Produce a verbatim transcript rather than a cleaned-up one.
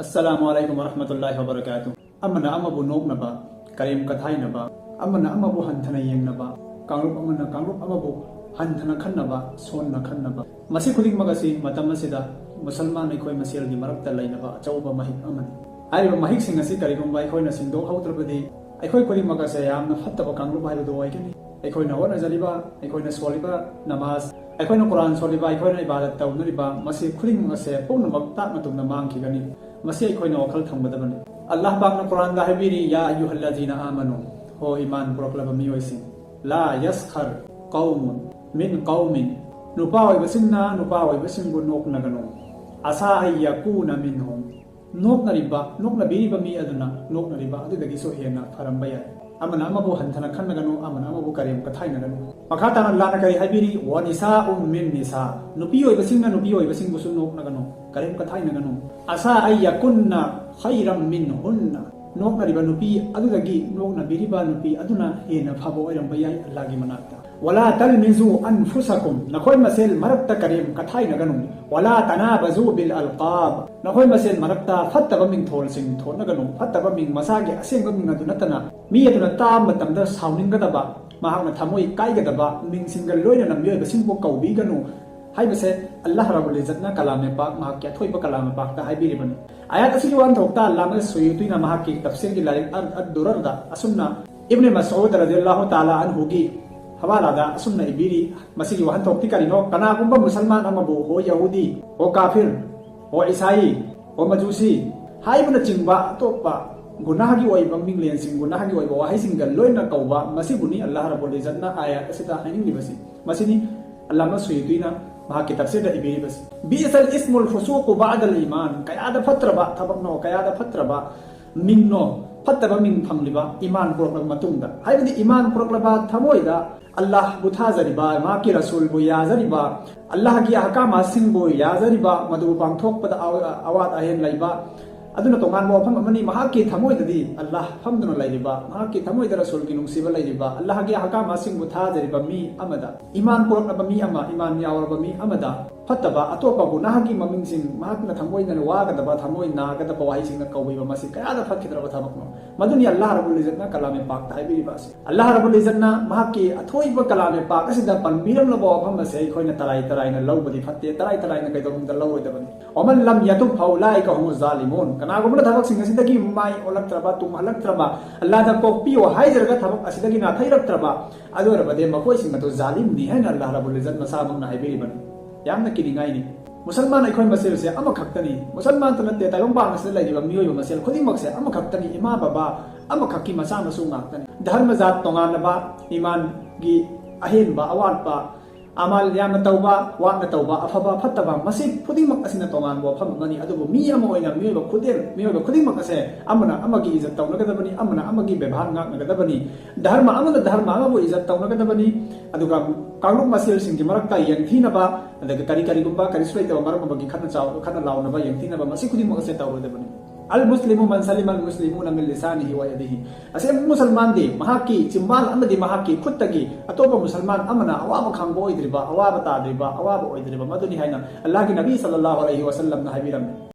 Assalamu alaikum warahmatullahi wabarakatuh. ꯑꯃꯅ ꯑꯃꯕꯨ ꯅꯣꯛꯅꯕ, ꯀꯔꯦꯝ ꯀꯊꯥꯏꯅꯕ, ꯑꯃꯅ ꯑꯃꯕꯨ ꯍꯟꯊꯅ ꯌꯦꯡꯅꯕ, ꯀꯥꯡꯂꯨꯞ ꯑꯃꯅ ꯀꯥꯡꯂꯨꯞ ꯑꯃꯕꯨ ꯍꯟꯊꯅ ꯈꯟꯅꯕ, ꯁꯣꯟꯅ ꯈꯟꯅꯕ, ꯃꯁꯤ ꯈꯨꯗꯤꯡꯃꯛ ꯑꯁꯤ ꯃꯇꯝ ꯑꯁꯤꯗ ꯃꯨꯁꯜꯃꯥꯟ ꯑꯩꯈꯣꯏ ꯃꯁꯦꯜꯒꯤ ꯃꯔꯛꯇ ꯂꯩꯅꯕ ꯑꯆꯧꯕ ꯃꯍꯤꯛ ꯑꯃꯅꯤ꯫ ꯍꯥꯏꯔꯤꯕ ꯃꯍꯤꯛꯁꯤꯡ ꯑꯁꯤ ꯀꯔꯤꯒꯨꯝꯕ ꯑꯩꯈꯣꯏꯅ ꯁꯦꯡꯗꯣꯛꯍꯧꯗ꯭ꯔꯕꯗꯤ, ꯑꯩꯈꯣꯏ ꯈꯨꯗꯤꯡꯃꯛ ꯑꯁꯦ ꯌꯥꯝꯅ ꯐꯠꯇꯕ ꯀꯥꯡꯂꯨꯞ ꯍꯥꯏꯕꯗꯨ ꯑꯣꯏꯒꯅꯤ꯫ ꯑꯩꯈꯣꯏꯅ ꯍꯣꯠꯅꯖꯔꯤꯕ, ꯑꯩꯈꯣꯏꯅ ꯁꯣꯜꯂꯤꯕ ꯅꯃꯥꯖ, ꯑꯩꯈꯣꯏꯅ ꯀꯨꯔꯥꯟ ꯁꯣꯜꯂꯤꯕ, ꯑꯩꯈꯣꯏꯅ ꯏꯕꯥꯗꯠ ꯇꯧꯅꯔꯤꯕ, ꯃꯁꯤ ꯈꯨꯗꯤꯡꯃꯛ ꯑꯁꯦ ꯄꯨꯝꯅꯃꯛ ꯇꯥꯞꯅ ꯇꯨꯝꯅ ꯃꯥꯡꯈꯤꯒꯅꯤ꯫ ꯃꯁꯤ ꯑꯩꯈꯣꯏꯅ ꯋꯥꯈꯜ ꯊꯝꯒꯗꯕꯅꯤ꯫ ꯑꯜꯂꯥꯍ ꯄꯥꯛꯅ ꯀꯨꯔꯥꯟꯗ ꯍꯥꯏꯕꯤꯔꯤ, "ꯌꯥ ꯑꯌꯨꯍꯜꯂꯖꯤꯅ ꯑꯥꯃꯅꯨ", ꯍꯣ ꯏꯃꯥꯟ ꯄꯨꯔꯛꯂꯕ ꯃꯤꯑꯣꯏꯁꯤꯡ, "ꯂꯥ ꯌꯁꯈꯔ ꯀꯧꯃꯨꯟ ꯃꯤꯟ ꯀꯧꯃꯤꯟ", ꯅꯨꯄꯥ ꯑꯣꯏꯕꯁꯤꯡꯅ ꯅꯨꯄꯥ ꯑꯣꯏꯕꯁꯤꯡꯕꯨ ꯅꯣꯛꯅꯒꯅꯨ꯫ "ꯑꯁꯥ ꯑꯟ ꯌꯀꯨꯅ ꯃꯤꯟꯍꯨꯝ", ꯅꯣꯛꯅꯔꯤꯕ, ꯅꯣꯛꯅꯕꯤꯔꯤꯕ ꯃꯤ ꯑꯗꯨꯅ ꯅꯣꯛꯅꯔꯤꯕ ꯑꯗꯨꯗꯒꯤꯁꯨ ꯍꯦꯟꯅ ꯐꯔꯝꯕ ꯌꯥꯏ꯫ ꯑꯃꯅ ꯑꯃꯕꯨ ꯍꯟꯊꯅ ꯈꯟꯅꯒꯅꯨ, ꯑꯃꯅ ꯑꯃꯕꯨ ꯀꯔꯦꯝ ꯀꯊꯥꯏꯅꯒꯅꯨ꯫ ꯃꯈꯥ ꯇꯥꯅ ꯑꯜꯂꯥꯍꯅ ꯀꯔꯤ ꯍꯥꯏꯕꯤꯔꯤ? "ꯋꯥ ꯅꯤꯁꯥ ꯎꯝ ꯃꯤꯟ ꯅꯤꯁꯥ", ꯅꯨꯄꯤ ꯑꯣꯏꯕꯁꯤꯡꯅ ꯅꯨꯄꯤ ꯑꯣꯏꯕꯁꯤꯡꯕꯨꯁꯨ ꯅꯣꯛꯅꯒꯅꯨ, ꯀꯔꯦꯝ ꯀꯊꯥꯏꯅꯒꯅꯨ꯫ "ꯑꯁꯥ ꯑꯟ ꯌꯀꯨꯟꯅ ꯈꯩꯔꯝ ꯃꯤꯟ ꯍꯨꯟꯅ", ꯅꯣꯛꯅꯔꯤꯕ ꯅꯨꯄꯤ ꯑꯗꯨꯗꯒꯤ ꯅꯣꯛꯅꯕꯤꯔꯤꯕ ꯅꯨꯄꯤ ꯑꯗꯨꯅ ꯍꯦꯟꯅ ꯐꯕ ꯑꯣꯏꯔꯝꯕ ꯌꯥꯏ ꯑꯜꯂꯥꯍꯒꯤ ꯃꯅꯥꯛꯇ꯫ "ꯋꯥꯂꯥ ꯇꯜꯃꯤꯖꯨ ꯑꯟꯐꯨꯁꯥꯀꯨꯝ", ꯅꯈꯣꯏ ꯃꯁꯦꯜ ꯃꯔꯛꯇ ꯀꯔꯦꯝ ꯀꯊꯥꯏꯅꯒꯅꯨ꯫ "ꯋꯥꯂꯥ ꯇꯅꯥꯕꯖꯨ ꯕꯤꯜ ꯑꯜꯀꯥꯕ", ꯅꯈꯣꯏ ꯃꯁꯦꯜ ꯃꯔꯛꯇ ꯐꯠꯇꯕ ꯃꯤꯡꯊꯣꯜꯁꯤꯡ ꯊꯣꯟꯅꯒꯅꯨ꯫ ꯐꯠꯇꯕ ꯃꯤꯡ, ꯃꯁꯥꯒꯤ ꯑꯁꯦꯡꯕ ꯃꯤꯡ ꯑꯗꯨ ꯅꯠꯇꯅ, ꯃꯤ ꯑꯗꯨꯅ ꯇꯥꯕ ꯃꯇꯝꯗ ꯁꯥꯎꯅꯤꯡꯒꯗꯕ, ꯃꯍꯥꯛꯅ ꯊꯃꯣꯏ ꯀꯥꯏꯒꯗꯕ ꯃꯤꯡꯁꯤꯡꯒ ꯂꯣꯏꯅꯅ ꯃꯤꯑꯣꯏꯕꯁꯤꯡꯕꯨ ꯀꯧꯕꯤꯒꯅꯨ ꯍꯥꯏꯕꯁꯦ ꯑꯜꯂꯥꯍ ꯔꯕꯨꯜ ꯏꯖꯠꯅ ꯀꯂꯥꯝ ꯄꯥꯛ, ꯃꯍꯥꯛꯀꯤ ꯑꯊꯣꯏꯕ ꯀꯂꯥꯝ ꯄꯥꯛꯇ ꯍꯥꯏꯕꯤꯔꯤꯕꯅꯤ꯫ ꯑꯥꯌꯥꯠ ꯑꯁꯤꯒꯤ ꯋꯥꯍꯟꯊꯣꯛꯇ ꯑꯜꯂꯥꯃꯥ ꯁꯨꯌꯨꯇꯤꯅ ꯃꯍꯥꯛꯀꯤ ꯇꯐꯁꯤꯔꯒꯤ ꯂꯥꯏꯔꯤꯛ ꯑꯗ-, ꯑꯗ-ꯗꯨꯔꯔꯗ ꯑꯁꯨꯝꯅ ꯏꯕꯅꯦ ꯃꯁꯎꯗ ꯔꯗꯤꯌꯜꯂꯥꯍꯨ ꯇꯥꯂꯥ ꯑꯟꯍꯨꯒꯤ ꯍꯋꯥꯂꯥꯗ ꯑꯁꯨꯝꯅ ꯏꯕꯤꯔꯤ, ꯃꯁꯤꯒꯤ ꯋꯥꯍꯟꯊꯣꯛꯇꯤ ꯀꯔꯤꯅꯣ? ꯀꯅꯥꯒꯨꯝꯕ ꯃꯨꯁꯜꯃꯥꯟ ꯑꯃꯕꯨ "ꯍꯣ ꯌꯍꯨꯗꯤ", "ꯍꯣ ꯀꯥꯐꯤꯔ", "ꯍꯣ ꯏꯁꯥꯏ", "ꯍꯣ ꯃꯖꯨꯁꯤ" ꯍꯥꯏꯕꯅꯆꯤꯡꯕ ꯑꯇꯣꯞꯄ ꯒꯨꯅꯥꯍꯒꯤ ꯑꯣꯏꯕ ꯃꯤꯡꯂꯦꯟꯁꯤꯡ, ꯒꯨꯅꯥꯍꯒꯤ ꯑꯣꯏꯕ ꯋꯥꯍꯩꯁꯤꯡꯒ ꯂꯣꯏꯅ ꯀꯧꯕ, ꯃꯁꯤꯕꯨꯅꯤ ꯑꯜꯂꯥꯍ ꯔꯕꯨꯜ ꯏꯖꯠꯅ ꯑꯥꯌꯥꯠ ꯑꯁꯤꯗ ꯍꯥꯏꯅꯤꯡꯂꯤꯕꯁꯤ꯫ ꯃꯁꯤꯅꯤ ꯑꯜꯂꯥꯃꯥ ꯁꯨꯌꯨꯇꯤꯅ ꯃꯍꯥꯛꯀꯤ ꯇꯐꯁꯤꯔꯗ ꯏꯕꯤꯔꯤꯕꯁꯤ꯫ "ꯕꯤꯏꯁꯜ ꯏꯁꯃꯨꯜ ꯐꯨꯁꯨꯀꯨ ꯕꯥꯗꯜ ꯏꯃꯥꯟ", ꯀꯌꯥꯗ ꯐꯠꯇ꯭ꯔꯕ ꯊꯕꯛꯅꯣ, ꯀꯌꯥꯗ ꯐꯠꯇ꯭ꯔꯕ ꯃꯤꯡꯅꯣ, ꯐꯠꯇꯕ ꯃꯤꯡ ꯐꯪꯂꯤꯕ ꯏꯃꯥꯟ ꯄꯨꯔꯛꯂꯕ ꯃꯇꯨꯡꯗ꯫ ꯍꯥꯏꯕꯗꯤ ꯏꯃꯥꯟ ꯄꯨꯔꯛꯂꯕ ꯊꯃꯣꯏꯗ ꯑꯜꯂꯥꯍꯕꯨ ꯊꯥꯖꯔꯤꯕ, ꯃꯍꯥꯛꯀꯤ ꯔꯁꯨꯜꯕꯨ ꯌꯥꯖꯔꯤꯕ, ꯑꯜꯂꯥꯍꯒꯤ ꯑꯍꯀꯥꯃꯁꯤꯡꯕꯨ ꯌꯥꯖꯔꯤꯕ, ꯃꯗꯨꯕꯨ ꯄꯥꯡꯊꯣꯛꯄꯗ ꯑꯋ-, ꯑꯋꯥꯠ ꯑꯍꯦꯟ ꯂꯩꯕ, ꯑꯗꯨꯅ ꯇꯣꯉꯥꯟꯕ ꯋꯥꯐꯝ ꯑꯃꯅꯤ꯫ ꯃꯍꯥꯛꯀꯤ ꯊꯃꯣꯏꯗꯗꯤ ꯑꯜꯂꯥꯍ ꯐꯝꯗꯨꯅ ꯂꯩꯔꯤꯕ, ꯃꯍꯥꯛꯀꯤ ꯊꯃꯣꯏꯗ ꯔꯁꯨꯜꯒꯤ ꯅꯨꯡꯁꯤꯕ ꯂꯩꯔꯤꯕ, ꯑꯜꯂꯥꯍꯒꯤ ꯑꯍꯀꯥꯃꯁꯤꯡꯕꯨ ꯊꯥꯖꯔꯤꯕ ꯃꯤ ꯑꯃꯗ, ꯏꯃꯥꯟ ꯄꯨꯔꯛꯂꯕ ꯃꯤ ꯑꯃ, ꯏꯃꯥꯟ ꯌꯥꯎꯔꯕ ꯃꯤ ꯑꯃꯗ ꯐꯠꯇꯕ ꯑꯇꯣꯞꯄ ꯒꯨꯅꯥꯍꯒꯤ ꯃꯃꯤꯡꯁꯤꯡ, ꯃꯍꯥꯛꯅ ꯊꯃꯣꯏꯅ ꯋꯥꯒꯗꯕ, ꯊꯃꯣꯏ ꯅꯥꯒꯗꯕ ꯋꯥꯍꯩꯁꯤꯡꯅ ꯀꯧꯕꯤꯕ, ꯃꯁꯤ ꯀꯌꯥꯗ ꯐꯠꯈꯤꯗ꯭ꯔꯕ ꯊꯕꯛꯅꯣ꯫ ꯃꯗꯨꯅꯤ ꯑꯜꯂꯥꯍ ꯔꯕꯨꯜ ꯏꯖꯠꯅ ꯀꯂꯥꯃꯦ ꯄꯥꯛꯇ ꯍꯥꯏꯕꯤꯔꯤꯕ ꯑꯁꯤ꯫ ꯑꯜꯂꯥꯍ ꯔꯕꯨꯜ ꯏꯖꯠꯅ ꯃꯍꯥꯛꯀꯤ ꯑꯊꯣꯏꯕ ꯀꯂꯥꯃꯦ ꯄꯥꯛ ꯑꯁꯤꯗ ꯄꯟꯕꯤꯔꯝꯂꯕ ꯋꯥꯐꯝ ꯑꯁꯦ ꯑꯩꯈꯣꯏꯅ ꯇꯔꯥꯏ ꯇꯔꯥꯏꯅ ꯂꯧꯕꯗꯤ ꯐꯠꯇꯦ, ꯇꯔꯥꯏ ꯇꯔꯥꯏꯅ ꯀꯩꯗꯧꯅꯨꯡꯗ ꯂꯧꯔꯣꯏꯗꯕꯅꯤ꯫ "ꯋꯃꯟ ꯂꯝ ꯌꯇꯨꯕ ꯐꯎꯂꯥꯏꯀ ꯍꯨꯃꯨ ꯖꯥꯂꯤꯃꯨꯟ"꯫ ꯀꯅꯥꯒꯨꯝꯕꯅ ꯊꯕꯛꯁꯤꯡ ꯑꯁꯤꯗꯒꯤ ꯃꯥꯏ ꯑꯣꯜꯂꯛꯇ꯭ꯔꯕ, ꯇꯨꯝꯍꯜꯂꯛꯇ꯭ꯔꯕ, ꯑꯜꯂꯥꯍꯗ ꯀꯣꯛꯄꯤꯌꯨ ꯍꯥꯏꯖꯔꯒ ꯊꯕꯛ ꯑꯁꯤꯗꯒꯤ ꯅꯥꯊꯩꯔꯛꯇ꯭ꯔꯕ, ꯑꯗꯨ ꯑꯣꯏꯔꯕꯗꯤ ꯃꯈꯣꯏꯁꯤꯡ ꯑꯗꯨ ꯖꯥꯂꯤꯝꯅꯤ ꯍꯥꯏꯅ ꯑꯜꯂꯥꯍ ꯔꯕꯨꯜ ꯏꯖꯠ ꯃꯁꯥꯃꯛꯅ ꯍꯥꯏꯕꯤꯔꯤꯕꯅꯤ꯫ ꯌꯥꯝꯅ ꯀꯤꯅꯤꯡꯉꯥꯏꯅꯤ꯫ ꯃꯨꯁꯜꯃꯥꯟ ꯑꯩꯈꯣꯏ ꯃꯁꯦꯜꯁꯦ ꯑꯃꯈꯛꯇꯅꯤ꯫ ꯃꯨꯁꯜꯃꯥꯟꯇ ꯅꯠꯇꯦ, ꯇꯥꯏꯕꯪꯄꯥꯟ ꯑꯁꯤꯗ ꯂꯩꯔꯤꯕ ꯃꯤꯑꯣꯏꯕ ꯃꯁꯦꯜ ꯈꯨꯗꯤꯡꯃꯛꯁꯦ ꯑꯃꯈꯛꯇꯅꯤ꯫ ꯏꯃꯥ ꯕꯕꯥ ꯑꯃꯈꯛꯀꯤ ꯃꯆꯥ ꯃꯁꯨ ꯉꯥꯛꯇꯅꯤ꯫ ꯙꯔꯃ ꯖꯥꯠ ꯇꯣꯉꯥꯟꯅꯕ, ꯏꯃꯥꯟꯒꯤ ꯑꯍꯦꯟꯕ ꯑꯋꯥꯠꯄ, ꯑꯃꯜ ꯌꯥꯝꯅ ꯇꯧꯕ, ꯋꯥꯠꯅ ꯇꯧꯕ, ꯑꯐꯕ ꯐꯠꯇꯕ, ꯃꯁꯤ ꯈꯨꯗꯤꯡꯃꯛ ꯑꯁꯤꯅ ꯇꯣꯉꯥꯟꯕ ꯋꯥꯐꯝ ꯑꯃꯅꯤ꯫ ꯑꯗꯨꯕꯨ ꯃꯤ ꯑꯃ ꯑꯣꯏꯅ ꯃꯤꯑꯣꯏꯕ ꯈꯨꯗꯤꯡ, ꯃꯤꯑꯣꯏꯕ ꯈꯨꯗꯤꯡꯃꯛ ꯑꯁꯦ ꯑꯃꯅ ꯑꯃꯒꯤ ꯏꯖꯠ ꯇꯧꯅꯒꯗꯕꯅꯤ, ꯑꯃꯅ ꯑꯃꯒꯤ ꯕꯦꯕꯥꯔ ꯉꯥꯛꯅꯒꯗꯕꯅꯤ꯫ ꯙꯔꯃ ꯑꯃꯅ ꯙꯔꯃ ꯑꯃꯕꯨ ꯏꯖꯠ ꯇꯧꯅꯒꯗꯕꯅꯤ꯫ ꯑꯗꯨꯒ ꯀꯥꯡꯂꯨꯞ ꯃꯁꯦꯜꯁꯤꯡꯒꯤ ꯃꯔꯛꯇ ꯌꯦꯡꯊꯤꯅꯕ, ꯑꯗꯨꯒ ꯀꯔꯤ ꯀꯔꯤꯒꯨꯝꯕ ꯀꯔꯤꯁꯨ ꯂꯩꯇꯕ ꯃꯔꯝ ꯑꯃꯒꯤ ꯈꯠꯅ ꯆꯥꯎ-, ꯈꯠꯅ ꯂꯥꯎꯅꯕ, ꯌꯦꯡꯊꯤꯅꯕ, ꯃꯁꯤ ꯈꯨꯗꯤꯡꯃꯛ ꯑꯁꯦ ꯇꯧꯔꯣꯏꯗꯕꯅꯤ꯫ "ꯑꯜ ꯃꯨꯁꯂꯤꯃꯨ ꯃꯟ ꯁꯂꯤꯃ ꯑꯜ ꯃꯨꯁꯂꯤꯃꯨꯅ ꯃꯤꯟ ꯂꯤꯁꯥꯅꯤꯍꯤ ꯋ ꯌꯗꯤꯍꯤ"꯫ ꯑꯁꯦꯡꯕ ꯃꯨꯁꯜꯃꯥꯟꯗꯤ ꯃꯍꯥꯛꯀꯤ ꯆꯤꯝꯕꯥꯜ ꯑꯃꯗꯤ ꯃꯍꯥꯛꯀꯤ ꯈꯨꯠꯇꯒꯤ ꯑꯇꯣꯞꯄ ꯃꯨꯁꯜꯃꯥꯟ ꯑꯃꯅ ꯑꯋꯥꯕ ꯈꯪꯕ ꯑꯣꯏꯗ꯭ꯔꯤꯕ, ꯑꯋꯥꯕ ꯇꯥꯗ꯭ꯔꯤꯕ, ꯑꯋꯥꯕ ꯑꯣꯏꯗ꯭ꯔꯤꯕ ꯃꯗꯨꯅꯤ ꯍꯥꯏꯅ ꯑꯜꯂꯥꯍꯒꯤ ꯅꯕꯤ ꯁꯜꯂꯜꯂꯥꯍꯨ ꯑꯂꯩꯍꯤ ꯋꯁꯜꯂꯝꯅ ꯍꯥꯏꯕꯤꯔꯝꯃꯤ꯫